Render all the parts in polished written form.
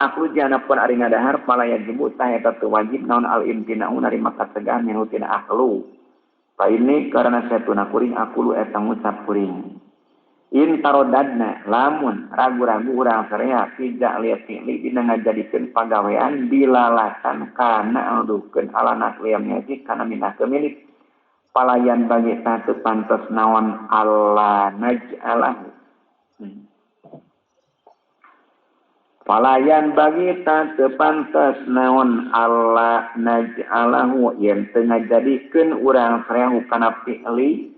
Aku janapun ari ngadahar pala yajibu tah eta teu wajib naon al imtina'u narima kacegahan minhu tina aklu. Fa ini karena satuna kuring akulu eta ngucap kuring. In tarodadna lamun ragu-ragu urang sarea tidak lihat fi'li dina ngajadikeun pagawean dilalatan kana adukeun ala nakliyamnya kana minah milik. Palayan bagi tah teu pantes naon alla naj'alahu. Palayan bagi ta teu pantes naon alla naj'alahu yen teu ngajadikeun urang sarehu kana fi'li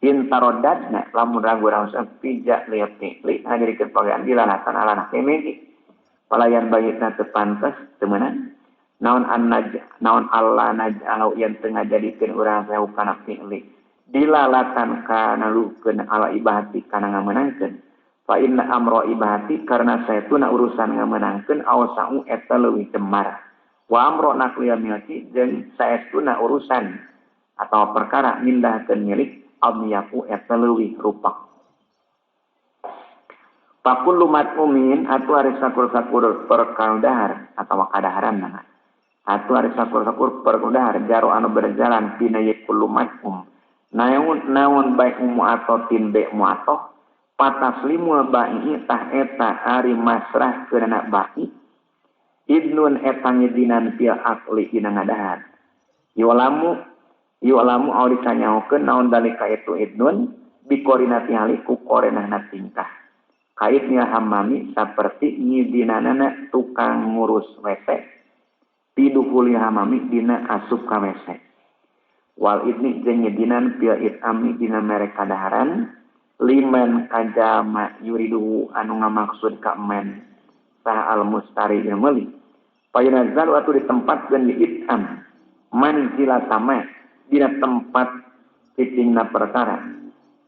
in tarodadna lamun ragu urang pijak lihat fi'li ngajadikeun pagawean dilalatan ala nakliyamnya. Palayan bagi ta teu pantes teu meunang naon annaj naon alla naj'alahu yen teu ngajadikeun urang sarehu kana fi'li dilalatan kana lukeun ala ibahati kana ngamenangkeun. Fa inna amro ibahati karena saytuna urusan ngamenangkeun awsa'u eta leuwih cemar. Wa amro naqliya milki jeung saestuna urusan atau perkara mindahkeun milik amyaku eta leuwih rupak. Fakullu mat'umin atuh ari sakur-sakur perkara dahar atawa kadaharan mah. Atuh ari sakur-sakur perkara dahar jaro anu berjalan pina ye kullu mat'um. Naon naon bae mu'ato tin be mu'ato pataslimul ba'i tah eta ari masrah keuna ba'i idnun eta ngidinan fil aqli dina ngadahar yulamu yulamu au dikanyaokeun naon dalika itu idnun bikorinati haliku korenahna tingkah kaitnya hamami saperti ngidinanana tukang ngurus WC piduhuli hamami dina asup ka WC wal idni jeung ngidinan fil itami dina mere kadaharan liman kajama yuriduhu anu ngamaksud ka men sah al mustari yang meuli payunazzalu atuh ditempatkeun di itam manzila sama dina tempat cicingna perkara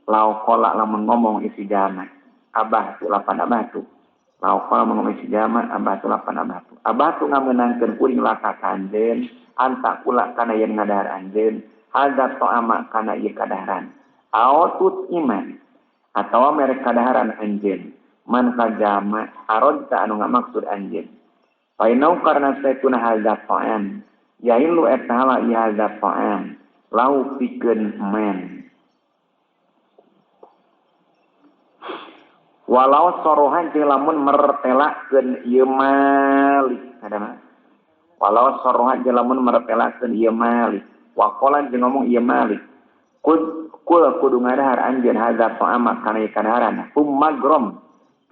lau qala lamun ngomong isi jama abah tu lapan abah tu lau qala ngomong isi jama abah tu lapan abah tu abah tu ngamenangkeun kuring laka ka anjeun anta kula kana yen ngadahar anjeun hadza ta'ama kana ieu kadaharan au tut iman atau mereka kadaharan anjeun man kajama arodta anu ngamaksud anjeun fainau karena saytuna hadza ta'am yailu eta hala ieu hadza ta'am lau pikeun men walau sorohan jeung lamun mertelakeun ieu malik ada mah walau sorohan jeung lamun mertelakeun ieu malik waqala jeung ngomong ieu malik kul kudu ngadahar anjeun hadza ta'ama kana kadaharan humagrom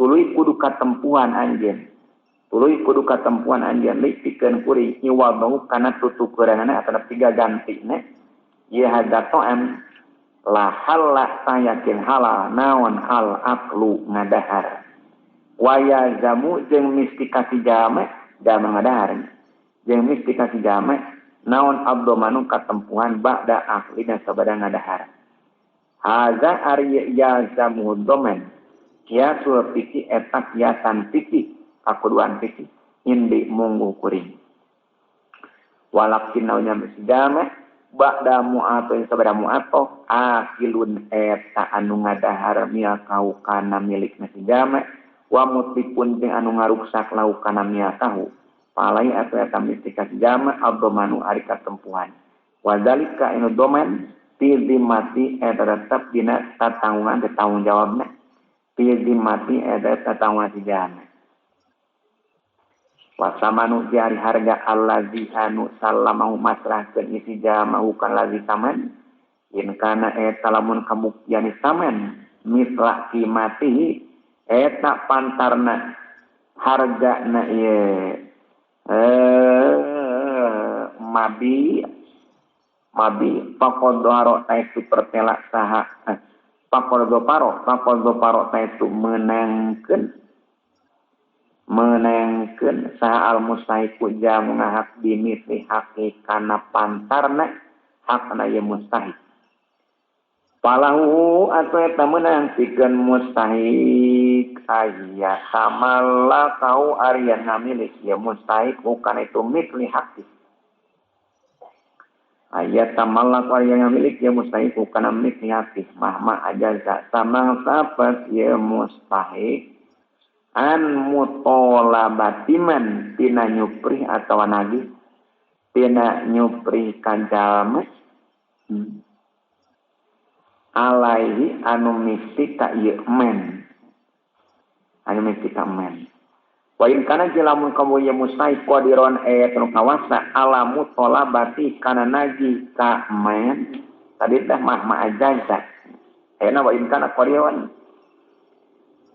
tuluy kudu katempuhan anjeun li pikeun kuring iwadahu kana tutukeranana atawa tiga gantina ieu hadza ta'am la halala tayakin halal naon al aqlu ngadahar waya zamu jeung mistikasi jama jama ngadahar jeung mistikasi jama naon abdomanu katempuhan ba'da aklina sabada ngadahar haza ari yazamu domen kiasul piki eta kiasan piki kakuduan piki indi munggu kuring walakin naunya jama ba'da mu'ato sabada mu'ato akilun eta anu ngadahar milkau kana milik si jama wa mutipun jeung anu ngaruksak lau kana milkahu palai atau eta mistika jama abdomanu ari katempuhan wadzalika inu domen fi zimmati eta tetep dina tatanggungan tanggung jawabna fi zimmati eta tatanggungan si jama wasamanu jari harga allazi anu salamahu masrahkeun isi jama bukan lazi saman in kana eta lamun kabuktian saman misla qimatihi eta pantarna hargana ieu mabi pakodoro taitu pertela saha pakodoro paro taitu menangkeun saha al mustahiqu jamu ngahak bimisli haqi kana pantarna hakna ye mustahik palahu atuh eta meunang pikeun mustahik aya samalla kau ari ngamilik ye mustahik bukan itu misli haqi ayat tamalak ari ngamilik ye mustahik bukan misli haqi mahma ajaza samang sapat ye mustahik An mutolabatiman tina nyuprih atawa nagih tina nyuprih kajalma alaihi anu misti ka ieu men anu misti ka men wa in kana jelamun kamu ye mustahik qadiron ayat nu kawasa ala mutolabati kana nagih ka men tadi teh mah ma ajaza ayeuna wa in kana qadiron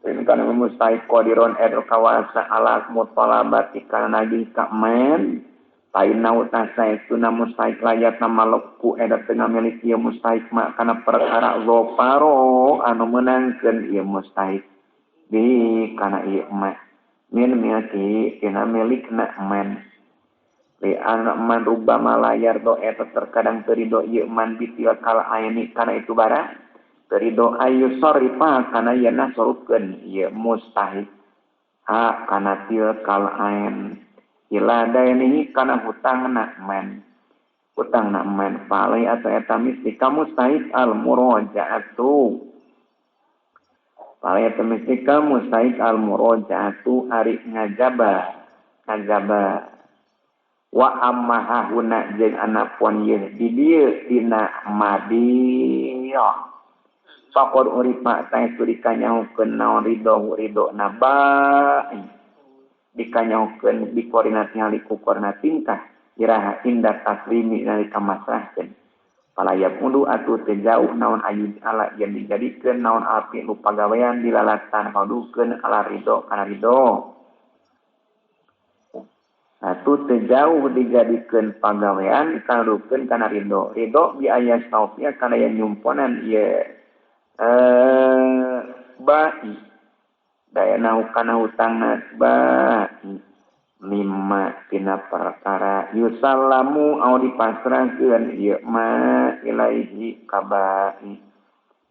in kana mustahik qadiron ayat nu kawasa ala mutolabati kana nagih ka men Painau tasaituna mustahik layat nama leku edat tengah milik ieu mustahik ma kana perkara zoparo anu menangkeun ieu mustahik di kana ieu ma min milki tina milikna man li an man rubama layar do eta terkadang terido ieu man bitil kal aini kana itu barang terido ayu sarifa kana yeuna sorupkeun ieu mustahik ha kana til kal ain ila dainihi kana hutangna men hutangna men falai atau eta misti ka mustahik al murajaatu falai eta misti ka mustahik al murajaatu ari ngajaba ngajaba wa amma hahuna jeung anapun yeuh di dieu dina madiyah faqad urifa ta dikanyahukeun naon ridho ridho na ba dikanyahukeun dikoordinat ningali ku koordinat tingkah iraha indah taslimi nalika masrahkeun palayap mundu atuh teu jauh naon ayu ala yang dijadikeun naon api nu pagawean dilalatan kadukeun ala ridho kana ridho atuh teu jauh dijadikeun pagawean kadukeun kana ridho ridho bi aya saufia kana yen nyumponan ieu bai daya kana hutangna ba'i mimma tina perkara yusallamu au dipasrahkeun ieu ma ilaihi ka ba'i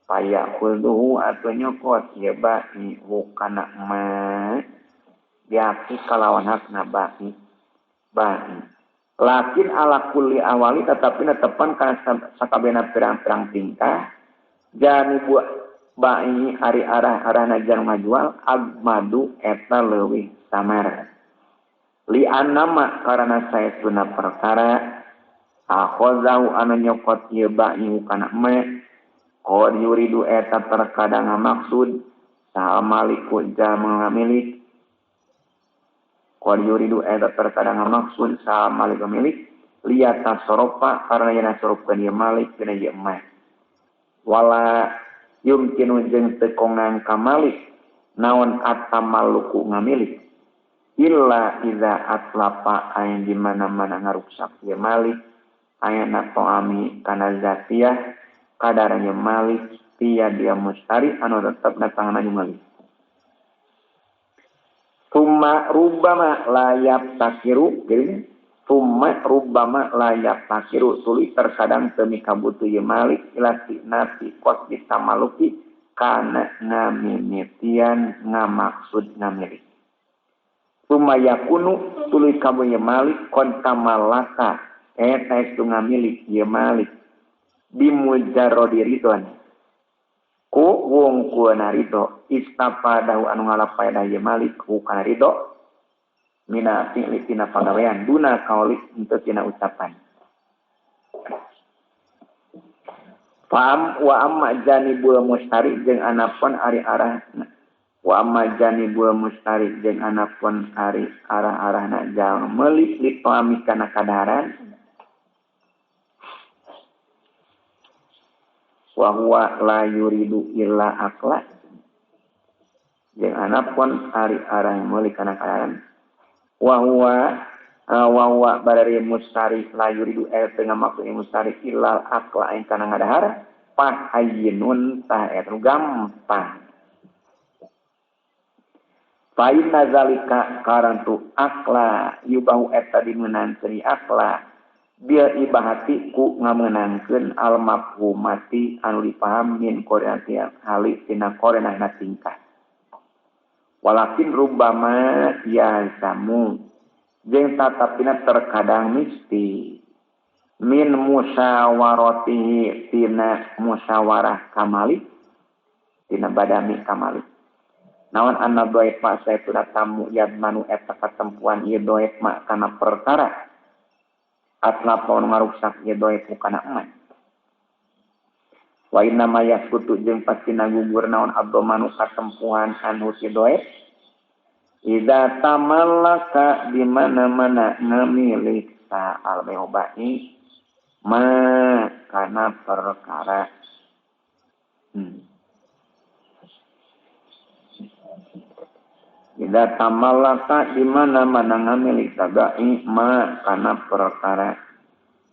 payakhudhu atuh nyokot ieu ba'i hukana ma biaki kalawan hakna ba'i ba'i lakin ala kulli awali tetapi netepan kana sakabehna pirang-pirang tingkah janibu ba'i ari arah-arahna jang ngajual agmadu eta leuwih samar li annama karana saestuna perkara akhozahu anu nyokot ieu ba'i kana me qad yuridu eta terkadang maksud saha maliku jalma milik qad yuridu eta terkadang maksud saha malik milik liya tasorofa karana yen sorupkeun ieu malik dina ieu mah wala yumkinu jeung teu kongang ka malik naon atamaluku ngamilik illa iza atlafa aya di mana-mana ngaruksak ieu malik aya na toami kana zatiyah kadarnya malik tia dia mustari anu tetep na tanganna malik summa rubbama layap takiru geuning summa rubbama layak takiru tuluy terkadang teu mikabutuh ieu malik ila nafi qasdi tamaluki kana ngamimitian ngamaksud ngamilik summa yakunu tuluy kamu ieu malik kon tamalaka eta estu ngamilik ieu malik bimujarradi ridon ku wungkulna ridho istafadahu anu ngalapaedah ieu malik ku kana ridho mina fi'li tina pagawean duna kauli henteu tina ucapan fam wa amma janibul mustari jeung anapun ari arah wa amma janibul mustari jeung anapun ari arah-arahna jalma meuli li toami kana kadaharan wa huwa la yuridu illa akla jeung anapun ari arah meuli kana kadaharan wa huwa barari mustari la yuridu teu ngamaksud mustari illal akla ing kana ngadahar pah hayyinun tah eta gampang fa inna zalika karantu akla yubahu eta dimeunangkeun akla bil ibahati ku ngamenangkeun al mafhumati anu dipaham min qorinati hali tina qorinahna tingkah walakin rubbama yazamu jeung tatapina terkadang misti min musyawaratihi tina musyawarah kamalik tina badami kamalik Naon anna dhaif ma saetuna tamu yadmanu eta katempuan ieu dhaif ma kana perkara atlapa nu ngaruksak ieu dhaif kana emas. Wa inna ma yaskutu jeung pastina gugur naon abdomanu katempuan anu ti dhaif idza tamallaka di mana-mana ngamilik sa al-mehobani ma kana perkara. Idza tamallaka di mana-mana ngamilik sabai ma kana perkara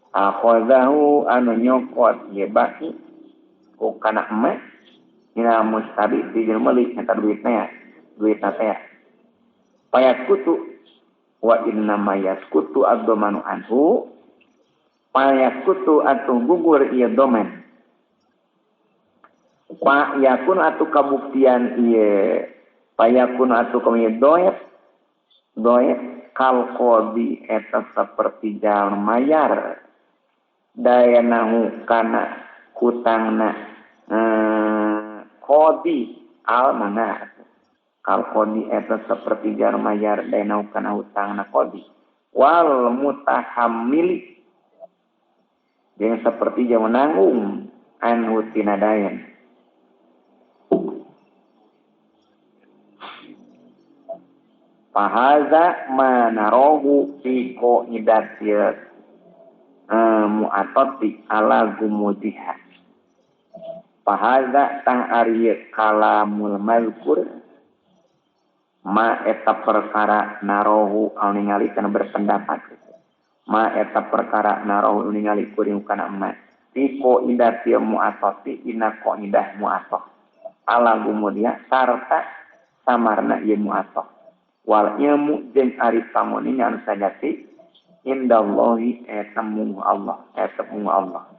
akhozahu anu nyokot ye baki ku kana emas ina mustabi di jeung meuli eta duitna duitna teh payaskutu wa inna ma yaskutu ad-domanu anhu payaskutu atuh gugur ieu domen pa yakun atuh kabuktian ieu payakun atuh kami doet doet kal qadi eta saperti jalan mayar dayanahu kana hutangna qadi al mana kal qadi eta saperti jalan mayar dayanahu kana hutangna qadi wal mutahammili jeung saperti jalan nanggung anhu tina dayan. Fahaza manarohu fi qaidatil mu'atati ala gumudiha. Fahaza tah ari kalamul mazkur ma eta perkara narohu anu ningali kana berpendapat. Ma eta perkara narohu anu ningali kuring kana ma fi qaidatil mu'atati ina qaidah mu'atah ala gumudiha sarta samarna ieu mu'atah. Wal ilmu jeung ari pangoninya anu sajati indallahi eta mung Allah eta mung Allah.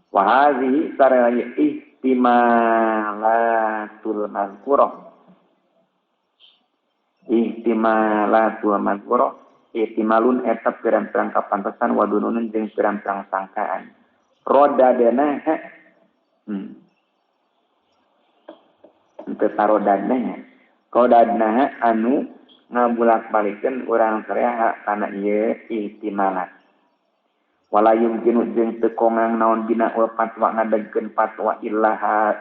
Wa hadhihi saraya ihtimalatul mazkurah ihtimalatul mazkurah ihtimalun eta pirang-pirang kapantesan wadununun jeung pirang-pirang sangkaan rodadana teu tarodadna kodadna anu ngabulak-balikeun urang sareha kana ieu ihtimalat. Wala yumkinu jeung teu kongang naon bina wa fatwa ngadegkeun fatwa illaha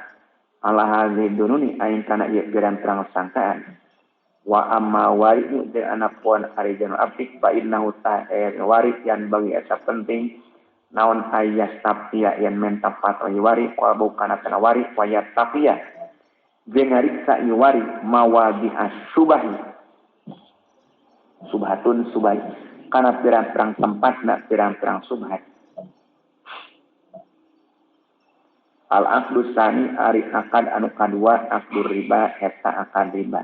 ala hadhihi dununi aing kana ieu pirang-pirang sangkaan. Wa amma wari'u jeung anapun ari janu abdi fa innahu ta'er waris yan bagi eta penting naon ayas tapia yen menta fatwa wari wa bukana kana wari wa yatapia jeung ngariksa ieu wari mawadi as-subahi subhatun subahi kana pirang-pirang tempatna pirang-pirang subhat. Al aqdu sani ari akad anu kadua aqdur riba eta akad riba.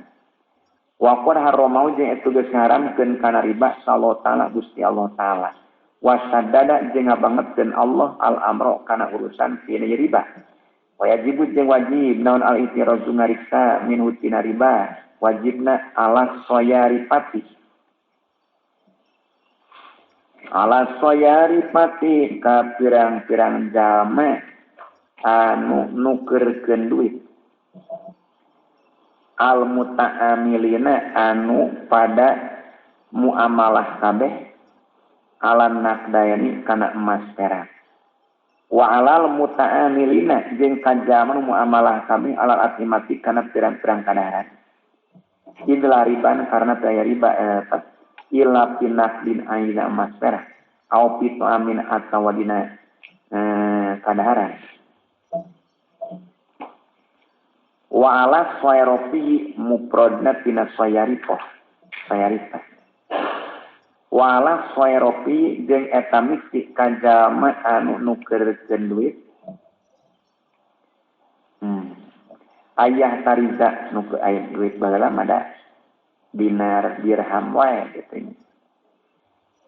Wa qad harramau jeung eta geus ngaramkeun kana riba sallallahu taala Gusti Allah taala. Wa saddada jeung ngabangetkeun Allah al amro kana urusan fi riba. Wajibu jeung wajib naon al itirazu ngariksa minhu tina riba wajibna ala soyaripati ala soyaripati ka pirang-pirang jalma anu nukerkeun duit al muta'amilina anu pada muamalah kabeh alam nakdayani kana emas perak wa alal muta'amilina jeung kajaman muamalah kami alal atimati kana pirang-pirang kadaharan idla riban karena daya riba eta ila pinakdin aina emas perak au pitu amin atawa dina kadaharan wa ala sayrofi muprodna tina sayaripoh sayaripah wala soeropi jeung eta miksi kajalma anu nukerkeun duit ayah tariza nu keur aya duit baheula mah da dinar dirham wae kitu nya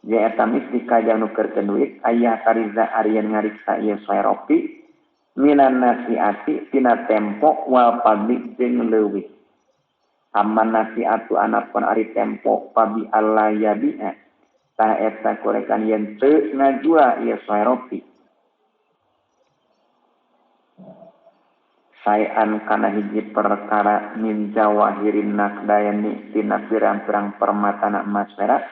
jeung eta miksi kajalma nukerkeun duit ayah tariza arian ngariksa ieu soeropi minan nasiati tina tempo wal fadli jeung leuwih aman nasiatu anapun ari tempo pabi alla yabi'a tah eta korekan yen teu ngajua ieu soeropi Saean kana hiji perkara min jawahirin nakdayani tina pirang-pirang permatana emas perak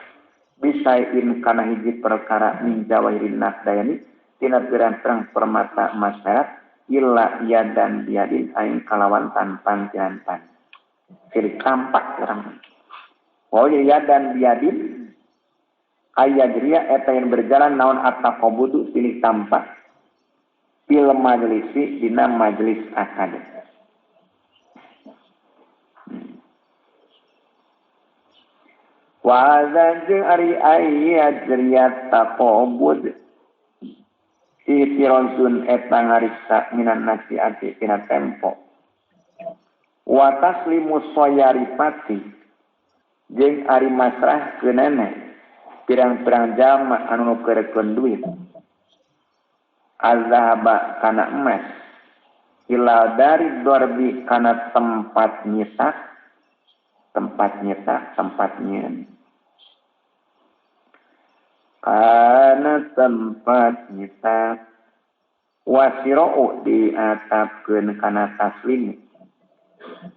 bisain kana hiji perkara min jawahirin nakdayani tina pirang-pirang permata emas perak illa yadan biadin aing kalawan tanpan tinanpan silih tampak urang. Oh yadan biadin ayajriya eta yang berjalan naon at-taqabudu silih tampak fil majlisi dina majlis akad. Wa zajri ayajriya taqabud itirazun eta ngariksa minan nasiati tina tempo. Wa taslimu soyaripati jeung ari masrah keunana pirang-pirang jalma anu nukeurkeun duit azhaba kana emas ila dari dorbi kana tempat nyetak tempat nyeun kana tempat nyetak wasirau diatapkeun kana taslim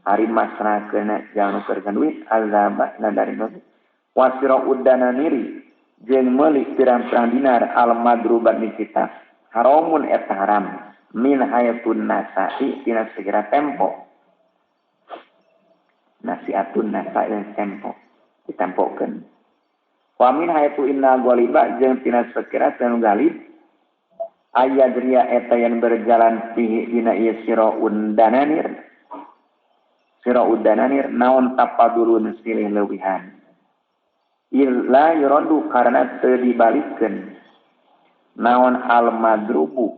ari masrahkeun jalma nukeurkeun duit azhaba na dari dorbi wasirau dananiri jeung meuli pirang-pirang dinar al madrubat dicitak haramun eta haram min hayatun nasai tina segera tempo nasiatun nasai tempo ditempokeun wa min hayatu inna ghaliba jeung tina segera tanu galib ayadriya eta yang berjalan fihi dina ieu siraun dananir naon tapadulun silih leuwihan illa yuradu karena teu dibalikeun naon al madrubu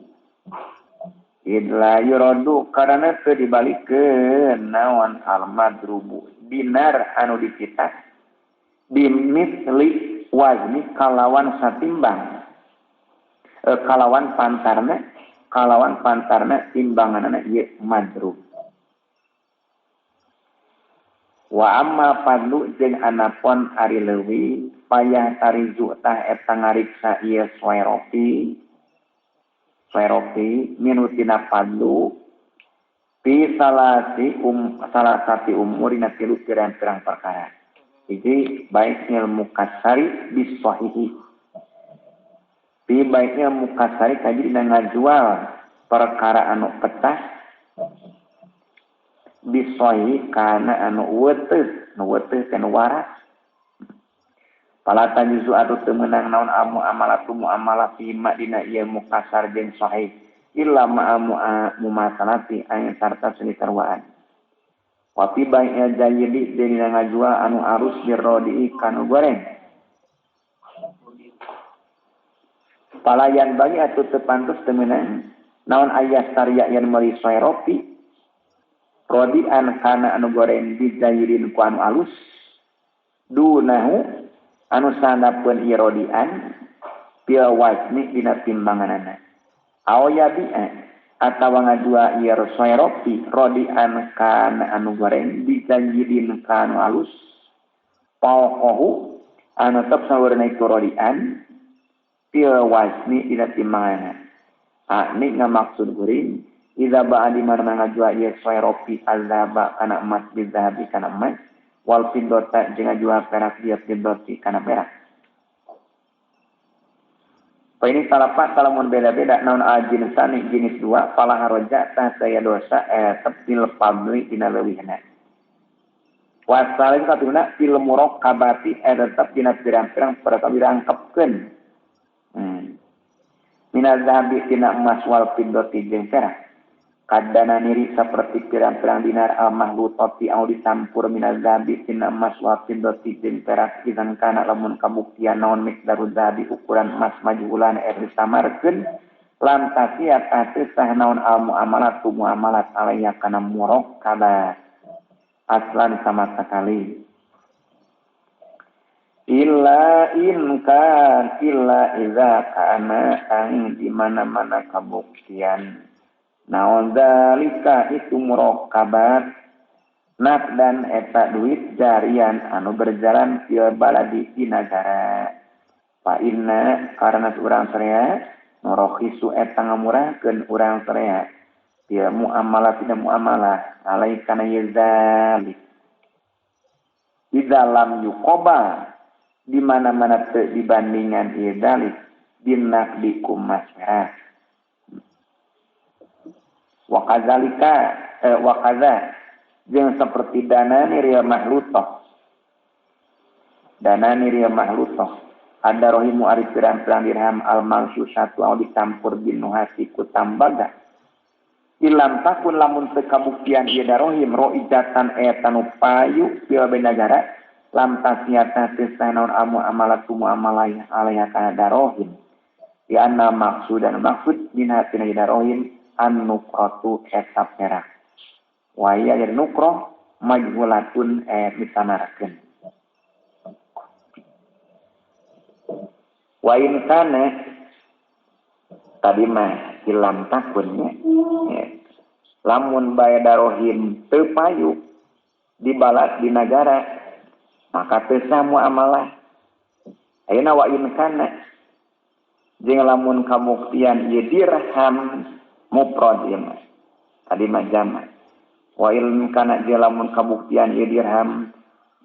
idla yuradu karena teu dibalikeun naon al madrubu dinar anu dicetak bimisli wazni kalawan satimbang kalawan pantarna timbanganana ieu madrub. Wa amma fadlu jeung anapon ari leuwih payah tarizu tah eta ngariksa ieu soeropi minutina fadlu fi salasi salasati umurina tilu pirang-pirang perkara. Hiji baiknya mukassari bisahihi. Fi baiknya mukassari kaji dina ngajual perkara anu petah bisahihi kana anu weteuh, nu weteuh kana waras. Pala tajuzu atuh teu meunang naon amu amalatu muamalah fi ma dina ieu mukassar jeung sahih illa ma'a mumasalati aya sarta senitarwaan. Wa fi bai'il jayyidi dina ngajual anu arus birrodi kanu goreng. Palayan bagi atuh teu pantes teu meunang naon ayas tarya yen meuli soeropi rodian kana anu goreng bijayyidin ku anu alus dunahu anu sanapeun ieu rodian pil wazni dina timbanganana aw yabi'a atawa ngadua ieu soeropi rodian kana anu goreng bijayyidin kana anu alus paqahu anu tetep saweurna iku rodian pil wazni dina timbanganana ani ngamaksud kuring idza ba'a di mana ngajua ieu soeropi azaba kana emas bizahabi kana emas wal fiddota jeung ngajual perak dia fiddoti kana perak. Fa ini talapat talamun beda-beda naon ajinsani jenis dua pala haroja tah saya dosa tepil fadli dina leuwihna. Wasalin katuna fil murakkabati tetep dina pirang-pirang perkara dirangkepkeun. Minaz zahabi tina emas wal fiddoti jeung perak. Kadana niri seperti pirang-pirang dinar al mahlutati anu dicampur minaz zahabi tina emas wal fiddoti jeung perak izan kana lamun kabuktian naon miqdaru zahabi ukuran emas majhulan er disamarkeun lam tasiyat teh sah naon al muamalatu muamalat alaiya kana murakkaba aslan sama sekali illa in kan illa iza kana ang di mana-mana kabuktian naon zalika itu murakkabat nak dan eta duit jarian anu berjalan fil baladi di nagara fa inna karena urang sarea nurokhisu eta ngamurahkeun urang sarea Ya muamalah tidak muamalah alai kana yazalik di dalam yuqobal di mana-mana teu dibandingan ieu dalik binakdi ku mas perak. Wa kadzalika wa kadza jeung seperti dana nirya mahlutoh. Dana nirya mahlutoh ada rohimu ari pirang-pirang dirham al malsyusatu anu dicampur binuhasi ku tambaga. Ilam takun lamun teu kabuktian ieu darohim roijatan eta nu payu fil negara lam tasiyata teu sanaon amu amalatu muamalah alaiha kana darohim di anna maksudan maksud dina tina darohim an nukratu eta perak wa ya nukroh majhulatun ditanarakeun wa in kana tadi mah ilam takunnya ya. Lamun bae darohim teu payu dibalat di nagara maka teu sah muamalah. Ayeuna wa in kana jeung lamun kabuktian ieu dirham mufrad ieu mah tadi mah jama. Wa in kana jeung lamun kabuktian ieu dirham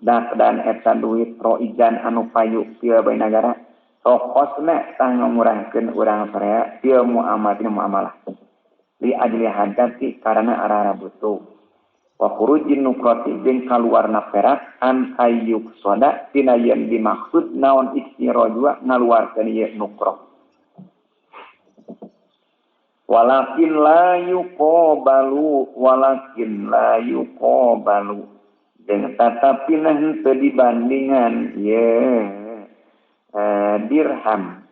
dan eta duit roijan anu payu fil bae nagara rokosna tah ngamurahkeun urang saraya fil muamalah muamalah li ajli hajati karena arah-arah butuh wa khurujin nukrati jeung kaluarna perak an ayyuk soda tina yen dimaksud naon iksira jua ngaluarkeun ieu nukroh walakin la yuqabalu walakin la yuqabalu jeung tatapina henteu dibandingan ieu dirham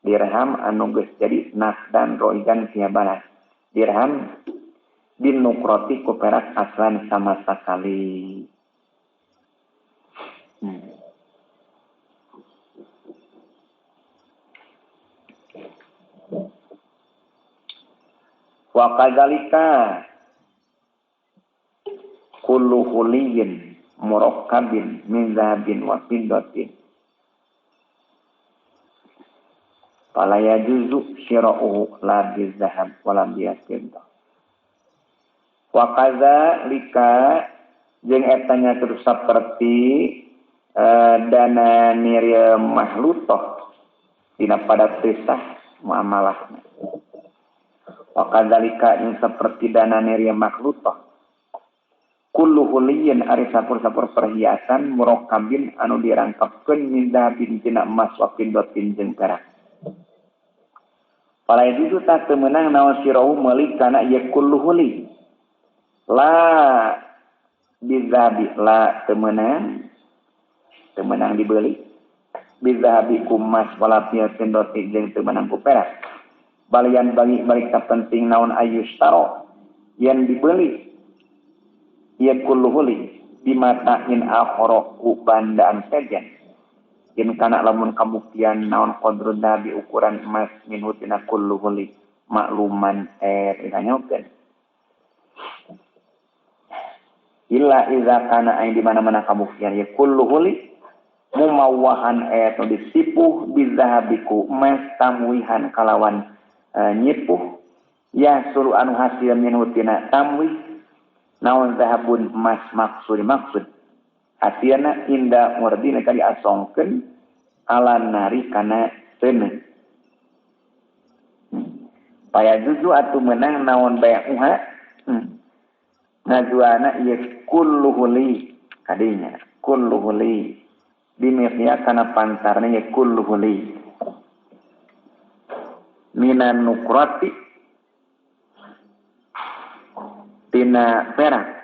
dirham anu geus jadi nasdan roigan sia balas dirham binukroti ku perak aslan sama sekali. Wa kadzalika kullu huliyin murakkabin min zahabin wa fiddatin fala yajuzu syira'uhu la bizahab wa la bifiddah. Wa kadzalika jeung eta nya terus saperti dana nirya mahlutoh dina pada teu sah muamalahna. Wa kadzalika jeung saperti dana nirya mahlutoh kullu huliyin ari sapur-sapur perhiasan murakkabin anu dirangkapkeun min zahabin tina emas wa fiddatin jeung perak. Fala yajuzu tah teu meunang naon sirau meuli kana ieu kullu huli la bizahabi la teu meunang dibeli bizahabi ku emas wala fiddatin jeung teu meunang ku perak. Balian bagi balik ta penting naon ayustaro yen dibeli ieu kullu huli bimatain akhara ku bandaan sejen. In kana lamun kabuktian naon qadrun nabi ukuran emas minhu tina kullu huli makluman ditanyakeun. Illa iza kana aing di mana-mana kabuktian ya kullu huli mumawwahan nu disipuh bizahabiku emas tamwihan kalawan nyipuh ya sulu anu hasil minhu tina tamwih naon zahabun emas maksud maksud hatiana inda murdina kali asongkeun ala nari kana seuneu. Paya juzu atuh meunang naon bai'uha ngajuana ieu kullu huli kadinya kullu huli dimiqya kana pantarna ieu kullu huli minan nukrati tina perak